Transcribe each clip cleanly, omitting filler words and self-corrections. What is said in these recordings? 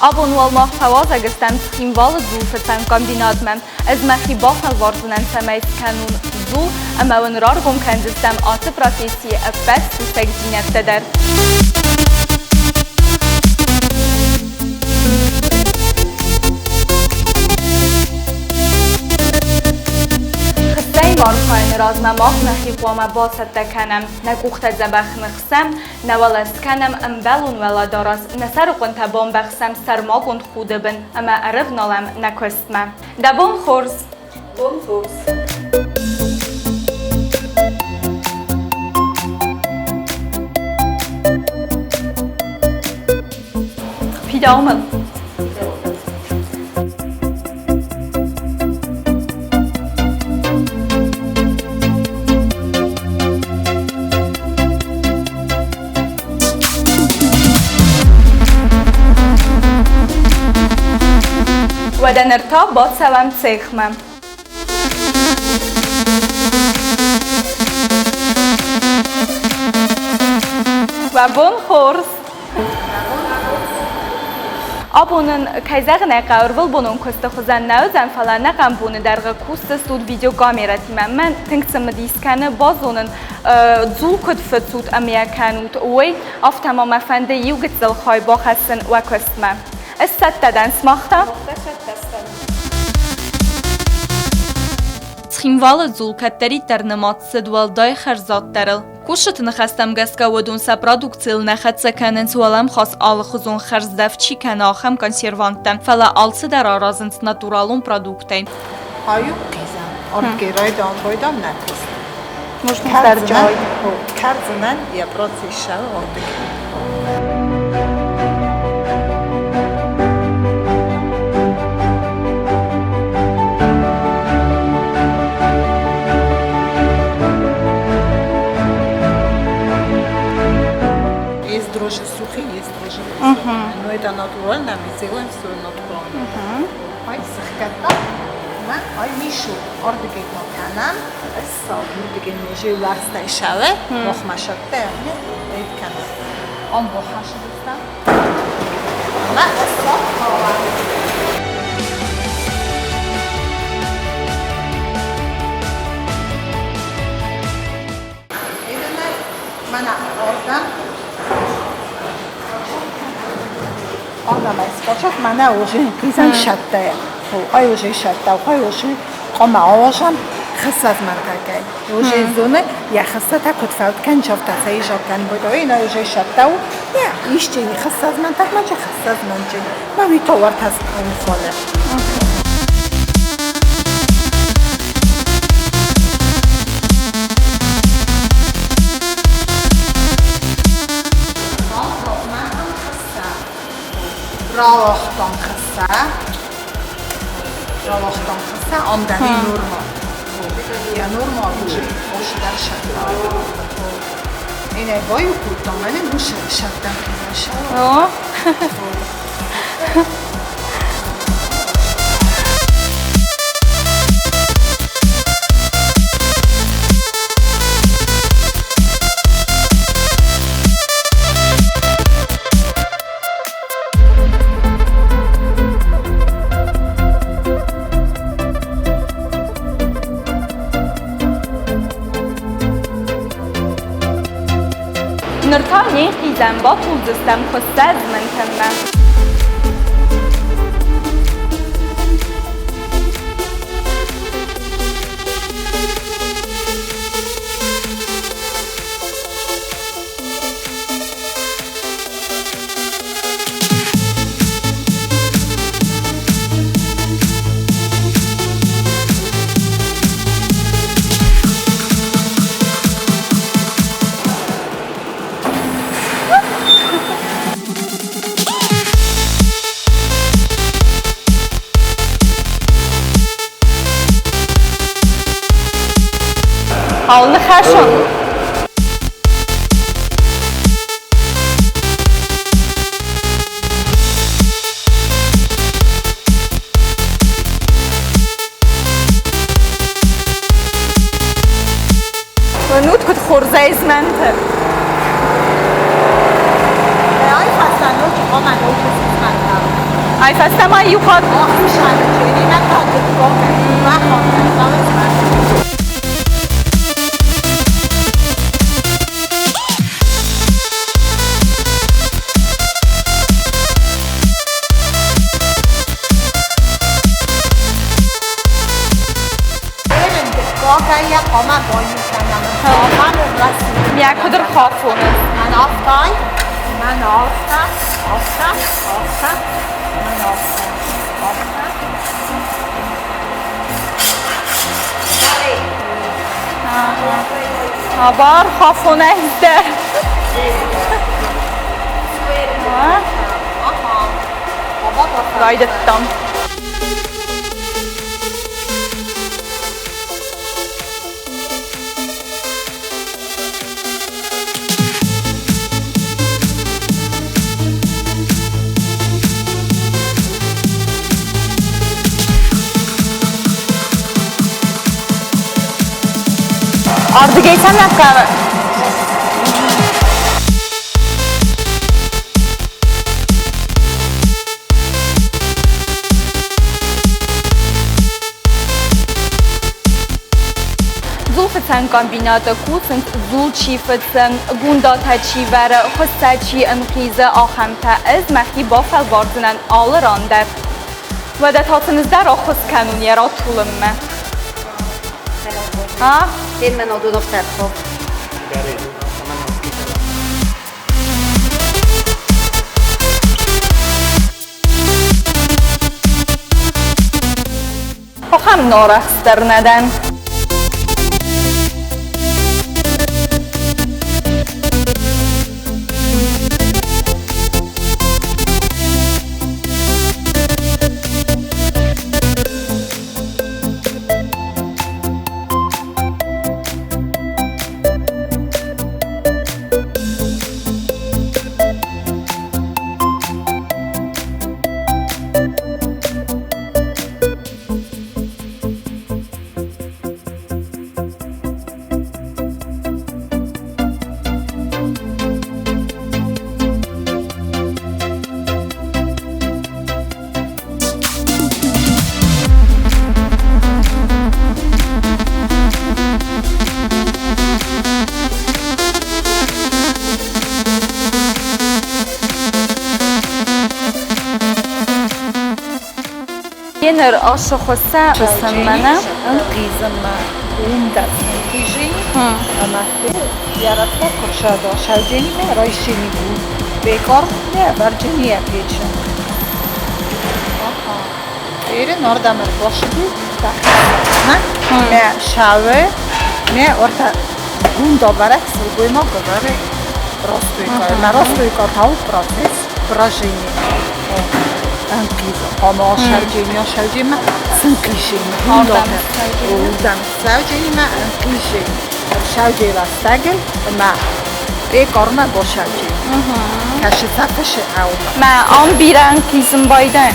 Абон уал мах фӕуазӕг стӕм Цхинвалы дзулфыцӕн комбинатмӕ. Ӕз мӕхи бафӕлвардзынӕн, цӕмӕй скӕнон дзул ӕмӕ уын раргом кӕндзыстӕм ацы профессийы ӕппӕт сусӕгдзинӕдтӕ дӕр. Хыссӕйы архайыны размӕ мах нӕхи хъуамӕ бацӕттӕ кӕнӕм, нӕ къухтӕ дзӕбӕх ныхсӕм, нӕ уӕлӕ скӕнӕм ӕмбӕлон уӕлӕдарӕс, нӕ сӕрыхъуынтӕ бамбӕхсӕм сӕрмагонд худы бын ӕмӕ ӕрӕвналӕм нӕ куыстмӕ. Дӕ бон хорз! Бон хорз! Фидауы Уӕдӕ ныр та бацӕуӕм цехмӕ. Уӕ бон хорз! Абон ын, кӕй зӕгъын ӕй хъӕуы, ӕрвылбонон куысты хуызӕн нӕ уыдзӕн, фӕлӕ ӕнӕхъӕн боны дӕргъы кусдзыстут видеокамерӕтимӕ. Мӕн тынг цымыдис кӕны базонын, дзул куыд фыцут ӕмӕ кӕнут, уый. Афтӕ ма мӕ фӕнды иу гыццыл хай бахӕссын уӕ куыстмӕ. Ӕз цӕттӕ дӕн, сымах та? Цӕттӕ стӕм. Цхинвалы дзул кӕддӕриддӕр нымад цыд уӕлдай хӕрзаддӕрыл. Кусджыты ныхӕстӕм гӕсгӕ уыдон сӕ продукцийыл нӕ хӕццӕ кӕнынц уӕлӕмхас алыхуызон хӕрздӕф чи кӕны, ахӕм консерванттӕ, фӕлӕ алцыдӕр аразынц натуралон продукттӕй. Кӕрдзынӕн йӕ процесс ардыгӕй. Есть дрожжи сухие, есть дрожжи пресованные. Но это натурально, мы делаем все натурально. Ай сыхгӕдта ӕмӕ ай мишу ардыгӕй ма кӕнӕм, ссаг уырдыгӕй меже уӕрстӕй шӕлы, мохмӕ сӕттӕ ӕмӕ ӕй кӕнӕм. Ам бахӕсдзыстӕм ӕмӕ ссаг хауӕм. Мӕнӕ ардӕм Ардӕм мӕнӕ уже хизӕн сӕттӕ. Ай уже сӕттӕ, ай уже къома авазам хысӕзмӕнтӕкӕй. Уже зоны, йӕ хыссӕтӕ куыд фӕуд кӕн, чавтӕ хӕйзаг кӕн, бодой на уже сӕттӕ я исчи хысӕзмӕнтӕк ма чи хысӕзмӕнчи. Ма уый товартӕ хоны. Рауагътам хыссӕ, рауагътам хыссӕ, ам дӕр норма. Я норма уже ошдар шатта. Én egy bajuk voltam, mert nem settem ki О. Ныр та не хизӕн батулдзыстӕм хуыссӕ змӕнтӕнмӕ. Ал ныхӕсон. Уынут, куыд хорзӕй змӕнты. Ай фӕстӕ ноджы хъуамӕ ноджы сызмӕнта. Уымӕй фӕстӕмӕ иу хатт. Мӕ куыд ӕрхафоныс? Хабар хафонӕй дӕр. Райдыдтам. Ардыгӕй цӕмӕ хъӕуы? Дзулфыцӕн комбинаты кусынц дзул чи фыцы, гундатӕ чи вӕры, хуыссӕ чи ӕнхъизы, ахӕмтӕ. Ӕз мӕхи бафӕлвардзынӕн алы ран дӕр. Уӕдӕ та сын ӕз дӕр ӕххуыс кӕнон йӕ ратулынмӕ. А? Ахӕм нарӕхстдӕр нӕ дӕн. Еныр ашы хуыссӕ фысыммӕ. Ынхъизынмӕ уым дӕр сынхъизини, ӕмӕ яратта куршадо шавджениме райшини гу. Бекор не варджения печи. Аха. Эрин ордамыр бошуди. Мэ шаве, мэ орта гундобарак сылгоймаг говори ростуйка. Мэ ростуйка тау процесс брожения. Ама шавджени шавджема сынхъижини. Гундобарак. Шавджениме ынхъижини. Шавджела стагел ма бекорма бошавджени. Кашицафышы аума. Мӕ ам бирӕ ӕнхъизын байдайы.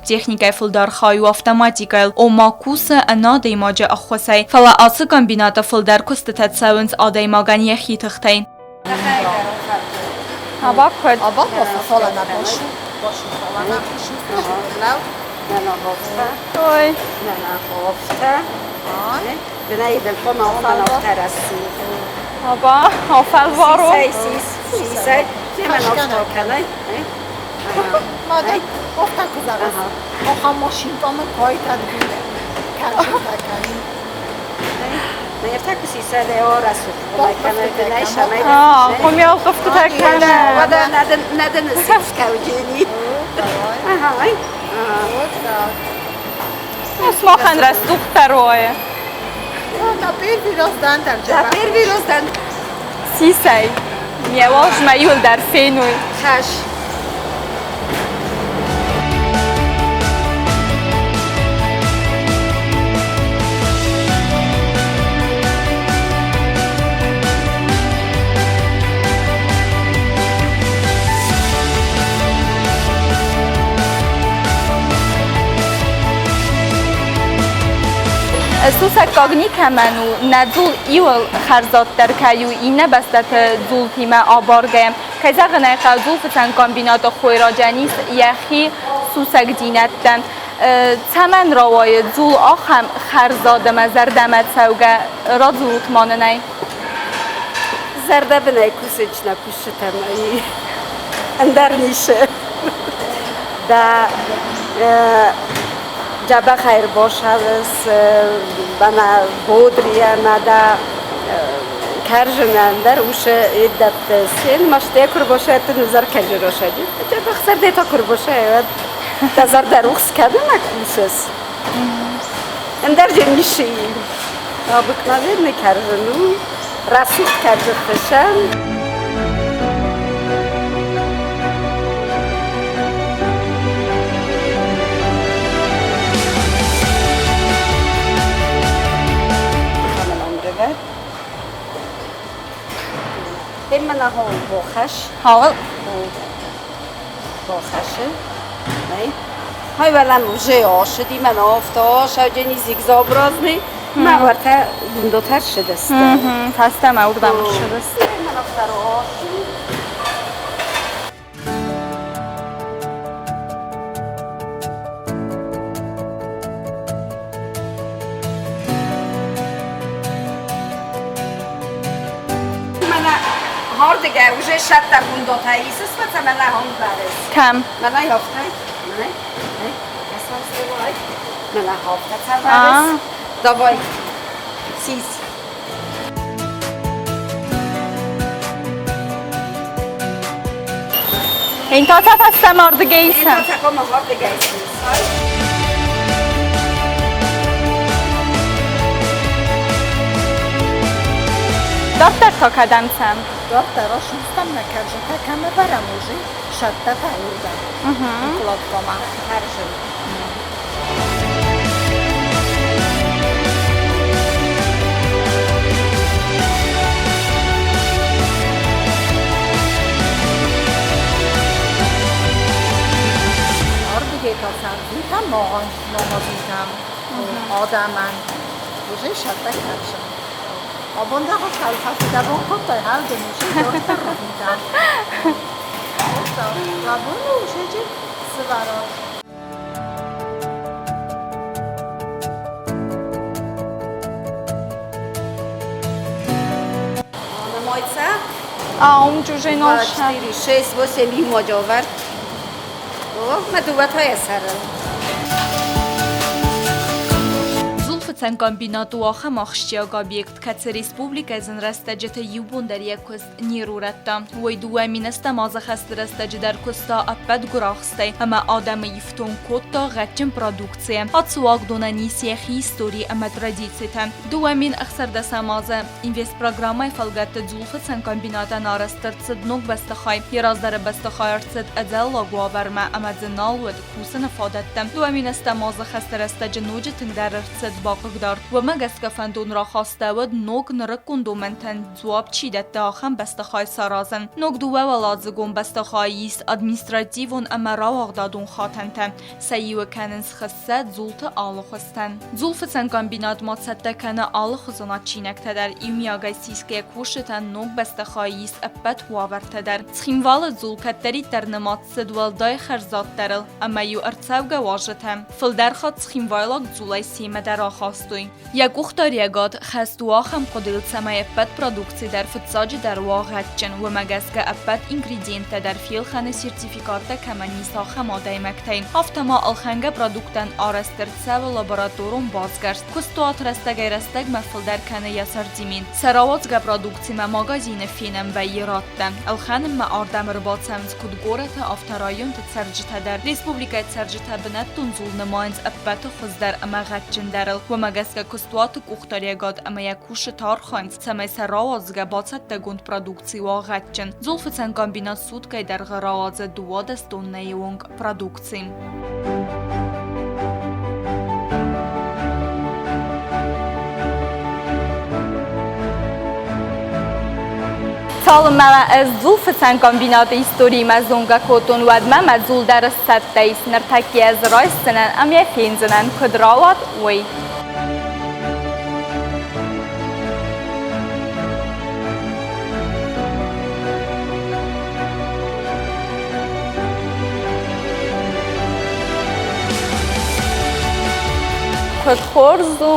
Техникӕйы фылдӕр хай у автоматикӕйыл, ома кусы ӕнӕ адӕймаджы ӕххуысӕй. Фӕлӕ ацы комбинаты фылдӕр куыстытӕ цӕуынц адӕймагӕн йӕхи тыхтӕй. Абакуыд. Ой. Аба, афӕлварон. Хомиалхъывтытӕ кӕны. Сымахӕн рӕсугъддӕр уайы. Сисӕй. Йӕ уӕлзмӕ иуылдӕр фенуй. Сусӕггаг никӕмӕн у, нӕ дзул иуыл хӕрзаддӕр кӕй у иннӕ бӕстӕты дзултимӕ абаргӕйӕ. Кӕй зӕгъын ӕй хъӕуы, дзулфыцӕн комбинаты хойраджӕн ис йӕхи сусӕгдзинӕдтӕ. Цӕмӕн рауайы дзул ахӕм хӕрзад ӕмӕ зӕрдӕмӕ цӕугӕ? Радзурут ма нын ӕй. Зӕрдӕбынӕй кусынч нӕ кусджытӕм ӕндӕр ницы. Да дзӕбӕх ӕрбосалыс, бана бодрия мада кӕрзынӕн дӕр усы иддӕтты сен масте курбошӕтты нызӕр кӕрзырошӕди. Дзӕбӕх зӕрдӕ курбошӕ дӕ зӕрдӕ рухс кӕны ма кусыс. Ӕндӕр же ницы Обыкновенный кӕрдзын у, рӕсугъд кӕрдзын фысӕн. Hol? Фӕстӕмӕ уырдӕм ссыдысты. Hardege, уже шатта гундота исыс мӕнӕ хондарес. Кӕм? Мӕнӕ хафтай. Мӕнӕ. Мӕнӕ хафта цаварес. Давай. Сис. Én та фӕстӕмӕ ардыгӕй исӕм. Дарддӕр та кӕдӕм цӕм? Дарддӕр ащустам нӕ кӕрзынтӕ кӕм ӕвӕрӕм, уже сӕттӕ уырдӕм. Укладкӕмӕ. Кӕрзын. Ардыгӕй та цардитӕм, мамазитӕм, адӕмӕн уже сӕттӕ кӕрзын. Абон дӕр фӕфидӕбон кодтай, хӕлдын уже дарддӕр рвитӕм. Абон уже сывӕрат. А, уже 2, 4, 6, 8 иумӕ О, мӕ дыууӕтӕ йӕ сӕрыл. Дзулфыцӕн комбинат у ахӕм ахсджиаг объект, кӕцы республикӕйы зын рӕстӕджыты иу бон дӕр йӕ куыст не рурӕдта. Уый 2 000 азы хӕсты рӕстӕджы дӕр куыста ӕппӕт гуырахстӕй ӕмӕ адӕмы ифтонг кодта гъӕдджын продукцийӕ. Ацы уагдонӕн ис йӕхи истори ӕмӕ традицитӕ. 2016 азы Инвестпрограммӕйы фӕлгӕтты дзулфыцӕн комбинатӕн арӕзт ӕрцыд ног бӕстыхай. Йӕ раздӕры бӕстыхай ӕрцыд ӕдзӕллаг уавӕрмӕ ӕмӕ дзы нал уыд кусыны фадӕттӕ. 2000 азы хӕсты рӕстӕджы ноджы тынгдӕр ӕрцыд бахъыгдард. Уымӕ гӕсгӕ фӕндон рахастӕуыд ног нырыккон домӕнтӕн дзуапп чи дӕтты, ахӕм бӕстыхай саразын. Ног дыууӕуӕладзыгон бӕстыхайы ис административон ӕмӕ рауагъдадон хатӕнтӕ. Сӕ иуы кӕнынц хыссӕ дзулты алы хуызтӕн. Дзулфыцӕн комбинат ма цӕттӕ кӕны алыхуызон адджинӕгтӕ дӕр. Иумиагӕй сисгӕ кусджытӕн ног бӕстыхайы ис ӕппӕт уавӕртӕ дӕр. Цхинвалы дзул кӕддӕриддӕр нымад цыд уӕлдай хӕрзаддӕрыл ӕмӕ-иу ӕрцӕугӕ уазджытӕ фылдӕр хатт цхинвайлаг дзулӕй семӕ дӕр ахастой. Йӕ къухдариӕгад хӕст у ахӕм хъуыдыйыл, цӕмӕй ӕппӕт продукци дӕр фыццаджыдӕр уа гъӕдджын, уымӕ гӕсгӕ ӕппӕт ингредиенттӕ дӕр фелхӕны сертификаттӕ кӕмӕн ис, ахӕм адӕймӕгтӕй. Афтӕ ма ӕлхӕнгӕ продукттӕн арӕзт ӕрцӕуы лабораторон басгӕрст. Куыстуат рӕстӕгӕй-рӕстӕгмӕ фылдӕр кӕны йӕ ассортимент. Сӕ рауадзгӕ продукцимӕ магазины фенӕн вӕййы радтӕ. Ӕлхӕнынмӕ ардӕм ӕрбацӕуынц куыд горӕты, афтӕ районты цӕрджытӕ дӕр. Республикӕйы цӕрджытӕ бынӕттон дзул нымайынц ӕппӕты хуыздӕр ӕмӕ гъӕдджындӕрыл. Уымӕ гӕсгӕ куыстуаты къухдариӕгад ӕмӕ йӕ кусджытӕ архайынц, цӕмӕй сӕ рауадзгӕ бацӕттӕгонд продукци уа гъӕдджын. Дзулфыцӕн комбинат суткӕйы дӕргъы рауадзы 12 тоннӕйы онг продукци. Цалынмӕ ӕз дзулфыцӕн комбинаты историимӕ зонгӕ кодтон, уӕдмӕ мӕ дзул дӕр сцӕттӕ ис. Ныртӕккӕ ӕз райсдзынӕн ӕмӕ фендзынӕн, куыд рауад, уый. Куыд хорз у!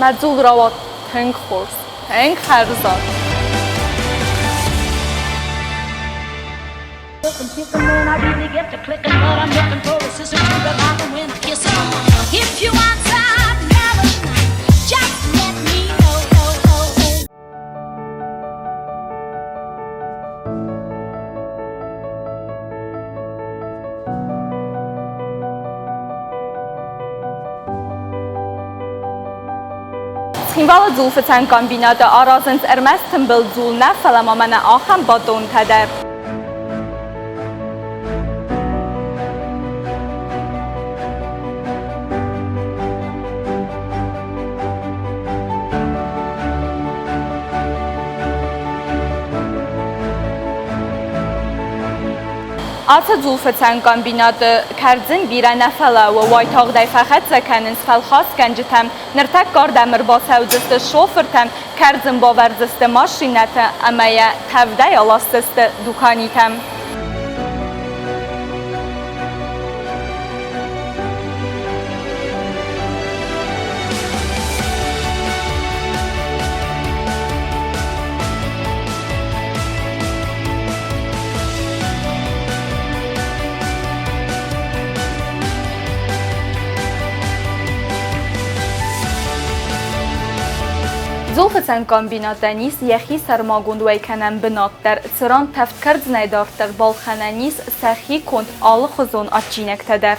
Мӕ дзул рауад тынг хорз, тынг хӕрзад. Цхинвалы дзулфыцӕн комбинаты аразынц ӕрмӕст тымбыл дзул нӕ, фӕлӕ ма мӕнӕ ахӕм батонтӕ дӕр. Ацы дзулфыцӕн комбинаты кӕрдзын бирӕ нӕ фӕлӕууы, уайтагъдӕй фӕхӕццӕ кӕнынц фӕлхасгӕнджытӕм. Ныртӕккӕ ардӕм ӕрбацӕудзысты шофыртӕм, кӕрдзын бавӕрдзысты машинӕты ӕмӕ йӕ тӕвдӕй аласдзысты дуканитӕм. Дзулфыцӕн комбинатӕн ис йӕхи сӕрмагонд уӕй кӕнӕн бынат дӕр, цыран тӕвд кӕрдзынӕй дарддӕр балхӕнӕн ис сӕхи конд алыхуызон адджинӕгтӕ дӕр.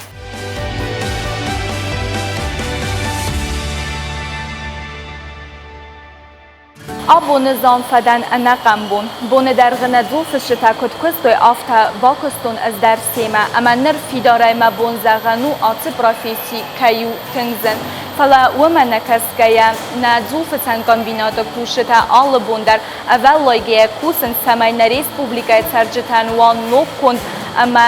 Абоны зам фӕдӕн ӕнӕхъӕн бон. Боны дӕргъы нӕ дзулфысджытӕ куыд куыстой, афтӕ бакуыстон ӕз дӕр семӕ. Ӕмӕ ныр фидарӕй мӕ бон зӕгъӕн у, ацы професси кӕй у тынг зын. Фӕлӕ уымӕ нӕ кӕсгӕйӕ, нӕ дзулфыцӕн комбинаты кусджытӕ алы бон дӕр ӕвӕллайгӕйӕ кусынц, цӕмӕй нӕ республикӕйы цӕрджытӕн уа ногконд ӕмӕ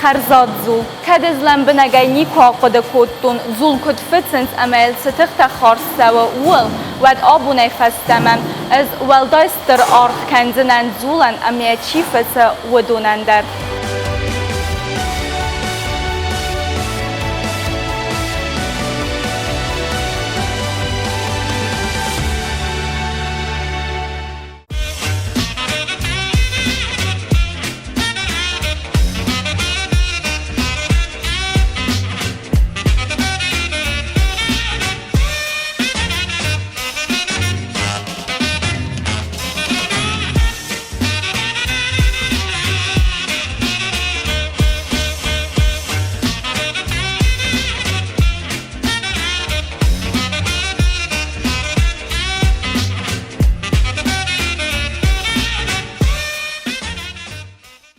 хӕрзад дзул. Кӕд ӕз лӕмбынӕгӕй никуы ахъуыды кодтон, дзул куыд фыцынц ӕмӕ йыл цы тыхтӕ хардз цӕуы, ууыл, уӕд абонӕй фӕстӕмӕ ӕз уӕлдай стыр аргъ кӕндзынӕн дзулӕн ӕмӕ йӕ чи фыцы, уыдонӕн дӕр.